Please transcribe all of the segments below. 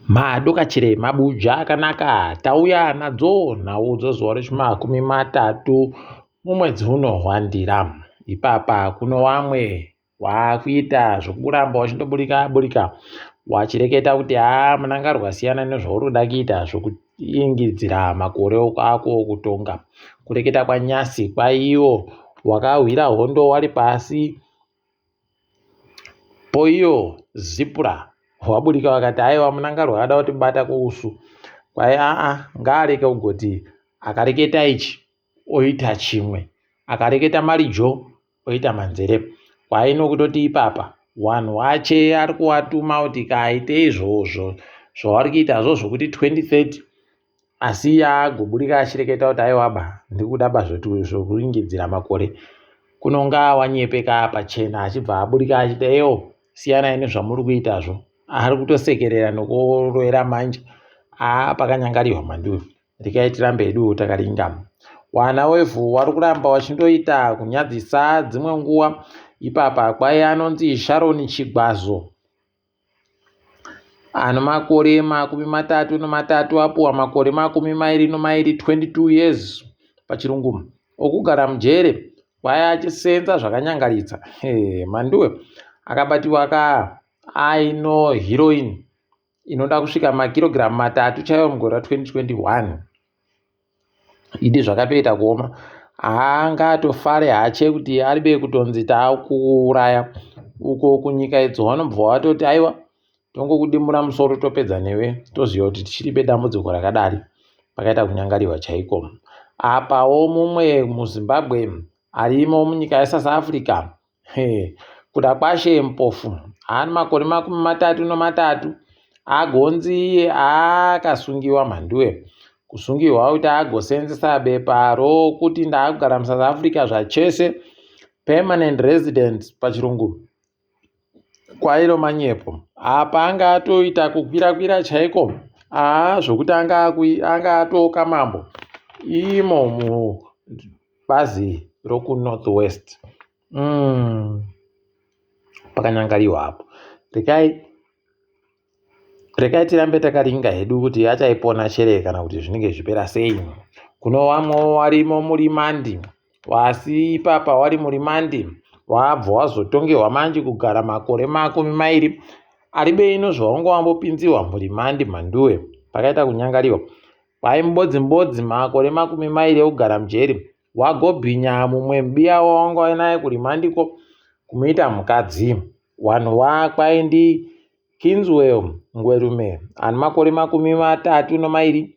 Madokachire mabuja akanaka tauya nadzo nhau dzezuva rechimakumi matatu mumwedzi uno waNdira. Ipapa kuno wamwe waakuita zvokuramba wachindoburika burika wachireketa kuti haa Mnangagwa siyana nezvauri kuda kuita zvokuingidzira makore ako okutonga. Kureketa kwaNyasi kwaiwo wakahwira hondo wari pasi Poiyo Zipura waburika vakati aiwa Mnangagwa akada kutibata kuusu kwai aa ngaareke kugoti akareketa ichi oita chimwe akareketa marijo oita manzere kwai nokutoti ipapa wanhu wache ari kuwatuma kuti kaite izvozvo zvavari kuitazvo zvokuti 2030 Asi iye agoburika achireketa kuti aiwaba ndikuda ba zvokuingidzira makore. Kunonga wanyepeka pachena achibva aburika achiti eyo siyanai nezvamuri kuitazvo. Ari kutosekerera nokuroera manje. Haa pakanyangarirwa mhanduwe. Rekai tirambe hedu takaringa. Wana wevhu wari kuramba wachindoita kunyadzisa dzimwe nguva ipapa kwai anonzi Sharon Chigwazo. Ane makore 33 apuwa makore 22, 22 years pachirungu, okugara mujere kwai achisenza zvakanyangaritsa. Hey, Manduwe akabatiwa ka aino heroin inoda kusvika makirogiramu matatu chaiwo mugore ra 2021. Idi zvakatoita kuoma anga atofare hache kuti aribe kutonzi takuuraya uko kunyika idzo vanobva vatoti aiwa tongokudimura musoro topedza newe toziva kuti tichiribe dambudziko rakadari pakaita kunyangariwa chaiko apawo mumwe muzimbabwe arimo munyika yesouth africa He, Kudakwashe Mpofu ane makore 33 agonzi iye akasungiwa mhanduwe kusungirwa kuti agosenzesa bepa rokuti ndaakugara muSouth Africa zvachese permanent resident pachirungu kwairo manyepo apa anga atoita kukwira kwira chaiko aa zvokuti anga atooka mambo imo mubazi rokuNorth West mm. Pakanyangariwa apo. Rekai rekai tirambe takaringa hedu kuti achaipona chere kana kuti zvinenge zvichipera sei. Kuno vamwe warimo murimandi wasi ipapa wari murimandi wabva wazotongerwa manje kugara makore 20 aribe ino zvawanga wambopinziwa murimandi mhanduwe pakaita kunyangariwa kwai mbodzi mbodzi makore 20 ekugara mujeri Wagobhinya mumwe mubiya wawanga uinaye kurimandiko kumuita mukadzi. Wanhu wakwai ndi Kinswell Ngwerume ane makore 32,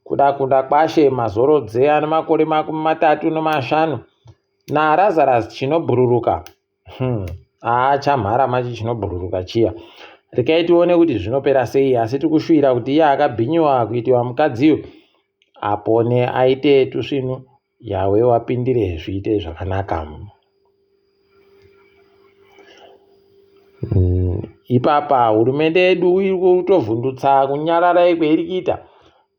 Kudakunda Kwashe Mazorodze ane makore 35 naRazarus Chinobhururuka. Hmm. Haa chamhara machi chinobhururuka chiya. Rekai tione kuti zvinopera sei asi tikushuvira kuti iye akabhinyiwa kuitiwa mukadziyo apone aite tusvinu yawe wapindire zviite zvakanaka. Hmm. Ipapa hurumende yedu iri kutovhundutsa kunyarara kweiri kuita.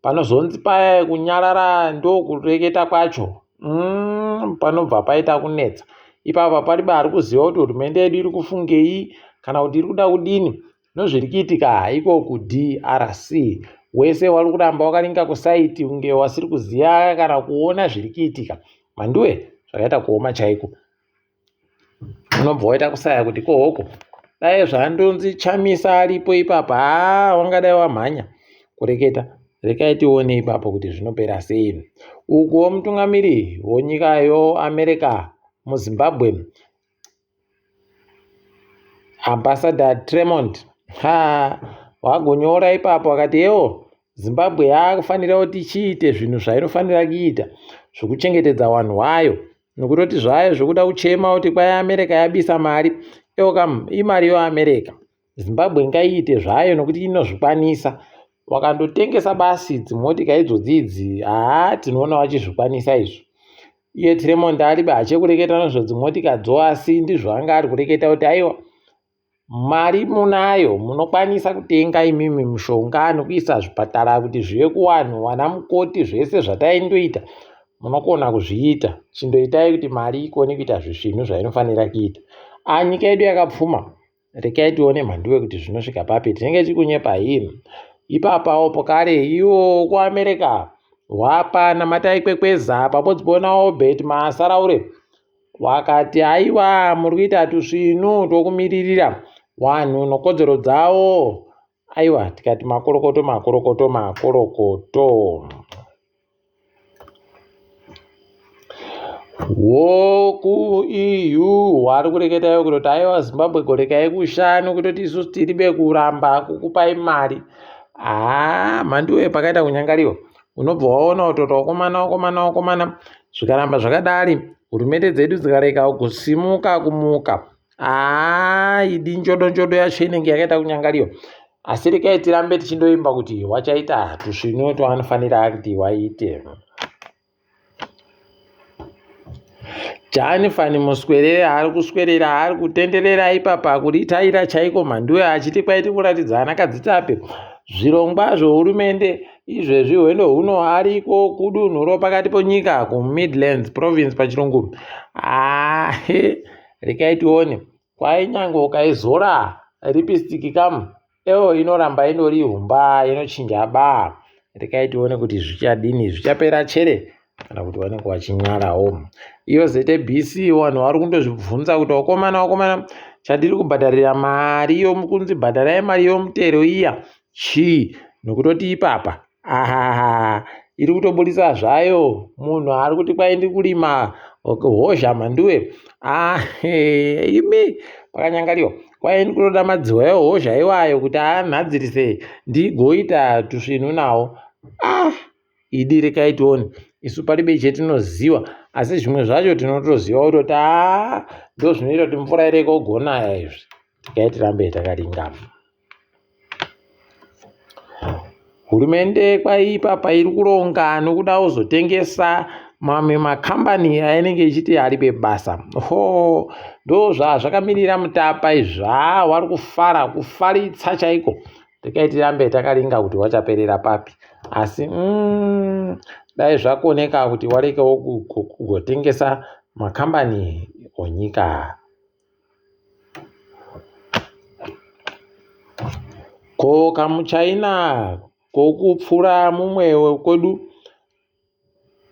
Panozonzi paya kunyarara ndokureketa kwacho mm, panobva paita kunetsa ipapa paribe ari kuziva kuti hurumende yedu iri kufungei kana kuti iri kuda kudini nozviri kuitika haiko kudrc wese wari kuramba wakaringa kusaiti kunge wasiri kuziva kana kuona zviri kuitika manduwe zvakaita kuoma chaiko unobva waita kusaya kuti kohoko dai zvandonzi chamisa aripo ipapa haa wangadai wamhanya kureketa rekai tione ipapo kuti zvinopera sei ukuwo mutungamiri wonyika yoamerica muzimbabwe ambassador tremont ha wagonyora ipapo akati yewo zimbabwe yakufanira kuti ichiite zvinhu zvainofanira kuita zvokuchengetedza vanhu wayo nokutoti zvayo zvokuda kuchema kuti kwai america yabisa mari eokam imari yoamerica zimbabwe ngaiite zvayo nokuti inozvikwanisa wakandotengesa basi dzimotika idzodzi idzi haa tinoona wachizvikwanisa izvo iye tremond aribe hachekureketa nezvedzimotika dzo asi ndizvo anga ari kureketa kuti aiwa Mari munayo munokwanisa kutenga imimi mishonga nekuisa zvipatara kuti zvive kuwanhu vana mukoti zvese zvataindoita munokona kuzviita chindoitai kuti mari ikone kuita zvisvinhu zvainofanira kuita a nyika yedu yakapfuma rekai tione mhanduwe kuti zvinosvika papi tinenge tiri kunyepa hii Ipapawo pokare iwo kuAmerica wapa Namatai Kwekweza pabodzi ponaObert Masaraure wakati aiwa muri kuita tusvinu twokumiririra wanhu nokodzero dzawo. Aiwa tikati makorokoto makorokoto makorokoto. WokuEU wari kureketa iwe kutoti aiwa Zimbabwe gorekai kushanu kutoti isusu tiribe kuramba kukupai mari. Haa mhanduwe pakaita kunyangariwa unobva waona kutoti wakomana wakomana wakomana zvikaramba zvakadari hurumende dzedu dzikarega kusimuka kumuka haa idi njodo njodo yacho inenge yakaita kunyangariwa asi rekai tirambe tichindoimba kuti wachaita tusvinu twavanofanira kuti waite. Janifani Muswerere ari kuswerera ari kutenderera ipapa kuritaira chaiko mhanduwe achiti kwaiti kuratidza ana Kadzitape zvirongwa zvehurumende izvezvi hwendo huno ariko kudunhu ropakati ponyika kuMidlands Province pachirungu ahe rekai tione kwai nyange ukaizora lipstick kamu Ewo inoramba indori humba inochinja ba. Rekai tione kuti zvichadini zvichapera chere kana kuti vanenge vachinyarawo. Iyo ZBC vanhu vari kundozvibvunza kuti wakomana wakomana chandiri kubhadharira mari yomukunzi bhadharai mari yomutero iya chii nokutoti ipapa Ahahaha iri kutoburitsa zvayo munhu ari kuti kwai ndiri kurima hozha mhanduwe ah, imi pakanyangariwa kwai ndiri kutoda madzihwa ehozha iwayo kuti anhadzirise ndigoita tusvinu nawo ah idi rekai tione isu paribe chetinoziva asi zvimwe zvacho tinotoziva kutoti aa ndozvinoita kuti mvura ireke kugonaya izvi rekai tirambe takaringana Hurumende kwaipa pairi kuronga nokuda kuzotengesa mamwe makambani ainenge ichiti aripe basa. Hoo ndozvazvakamirira mutapa izvi haa wari kufara kufaritsa chaiko. Rekai tirambe takaringa kuti wachaperera papi asi mm, dai zvakoneka kuti warekewo kugotengesa makambani onyika. Ko kamuchina kokupfura mumwe wekwedu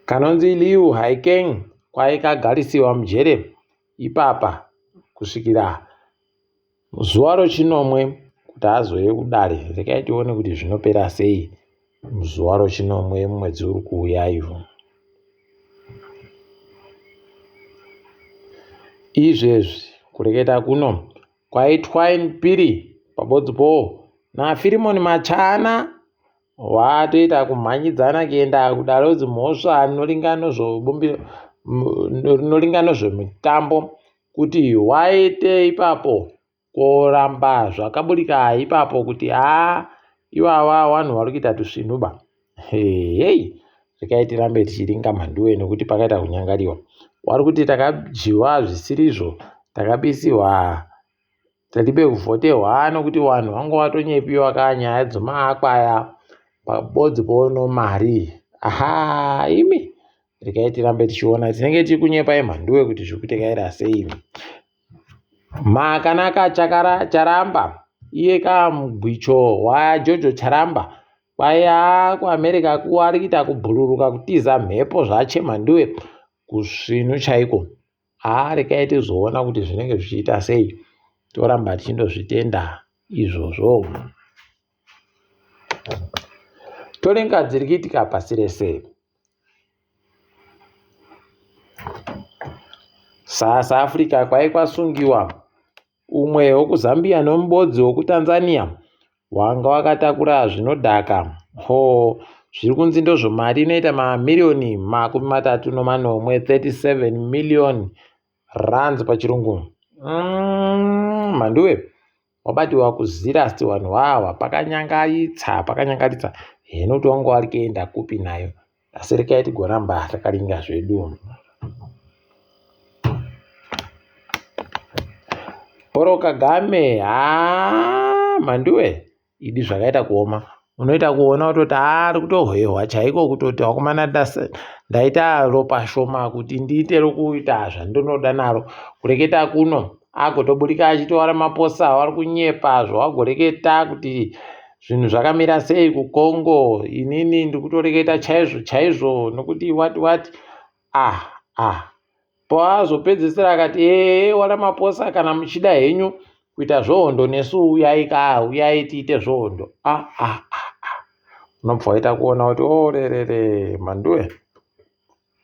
kanonzi Liu Haikeng kwaikagarisiwa mujere ipapa kusvikira zuva rochinomwe kuti azouye kudare. Regai tione kuti zvinopera sei muzuva rochinomwe mumwedzi uri kuuya ivhu. Izvezvi kureketa kuno kwaitwain Piri pabodzi po naFirimoni Machana watoita kumhanyidzana kuenda kudare dzimhosva rinoringa nezvemitambo kuti waite ipapo Koramba zvakaburika ipapo kuti haa ivava vanhu vari kuita tusvinhu ba. Heyy rekai tirambe tichiringa mhanduwe nekuti pakaita kunyangariwa. Wari kuti takadyiwa zvisirizvo takabisiwa tiribe kuvhoterwa nekuti vanhu vanga vatonyepiwa ka nyaya dzemaakwa aya pabodzi pono mari. Ahaa imi rekai tirambe tichiona tinenge tiri kunyepai mhanduwe kuti zviri kutekaira sei. Makanaka Chakara Charamba iye kamugwicho waJojo Charamba kwaiya kuAmerica kuari kuita kubhururuka kutiza mhepo zvaChemhanduwe kusvinu chaiko. Haa regai tizoona kuti zvinenge zvichiita sei toramba tichindozvitenda izvozvo. Toringa dziri kuitika pasi rese. South Africa kwaikwasungiwa umwe wekuZambia nemubodzi wekuTanzania wanga wakatakura zvinodhaka ho zviri kunzi ndozvo mari inoita mamiriyoni 37 37 million rands pachirungu mhanduwe Wabatiwa kuzirasti wanhu wawa pakanyangaitsa pakanyangaritsa hino kuti wanga wari kuenda kupi nayo asi rekai tigoramba takaringa zvedu. Paul Kagame haa mhanduwe idi zvakaita kuoma unoita kuona kutoti ari kutohwehwa chaiko kutoti vakomana ndaita ropa shoma kuti ndiite rokuita zvandinoda naro kureketa kuno agotoburika achiti wari maposa wari kunyepa zvawagoreketa kuti Zvinhu zvakamira sei kuCongo? Inini ndiri kutoreketa chaizvo chaizvo nokuti what what ah ah. Paazopedzisira akati ee waRamaphosa kana muchida henyu kuita zvohondo nesu uyai ka uyai tiite zvohondo ah ah ah ah. Unobva waita kuona kuti orerere oh, mhanduwe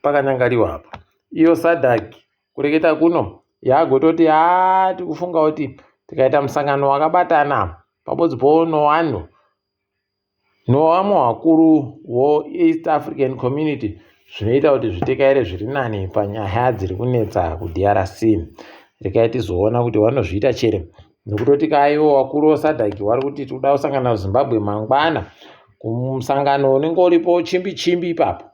pakanyangariwa apa. Iyo SADC kureketa kuno yagototi haa tikufunga kuti tikaita musangano wakabatana pabodzi po nowamwe wakuru woEast African Community zvinoita kuti zvitekaire zviri nani panyaya dziri kunetsa kuDRC. Rekai tizoona kuti vanozviita chere nokutoti kaivo wakuru weSADC wari kuti tikuda kusangana kuZimbabwe mangwana kumusangano unenge uripo chimbi chimbi ipapo.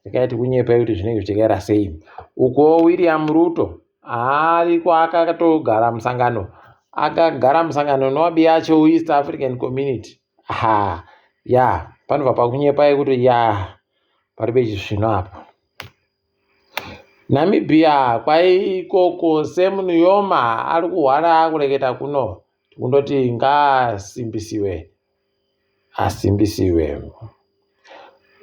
Rekai tikunyepai kuti zvinenge zvichikaira sei. Uko William Ruto ariko akatogara musangano akagara musangano nowabiyacho weEast African Community. Ha ya panobva pakunyepai kuti ya pari pechisvino apa. Namibia kwaikoko Sam Nujoma ari kuhwara kureketa kuno kundoti ngaasimbisiwe asimbisiwe.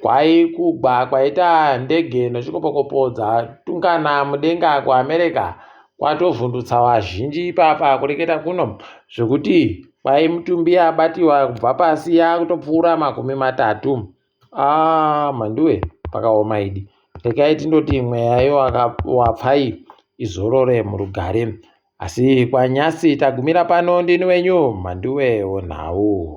Kwai kugwa kwaita ndege nechikopokopo dzatungana mudenga kuAmerica kwatovhundutsa vazhinji ipapa kureketa kuno zvekuti kwai mutumbi yabatiwa kubva pasi yakutopfuura 30. Ah, mhanduwe pakaoma idi. Rekai tindoti mweya yewapfai izorore murugare. Asi kwanyasi tagumira pano ndini wenyu Mhanduwe wenhau.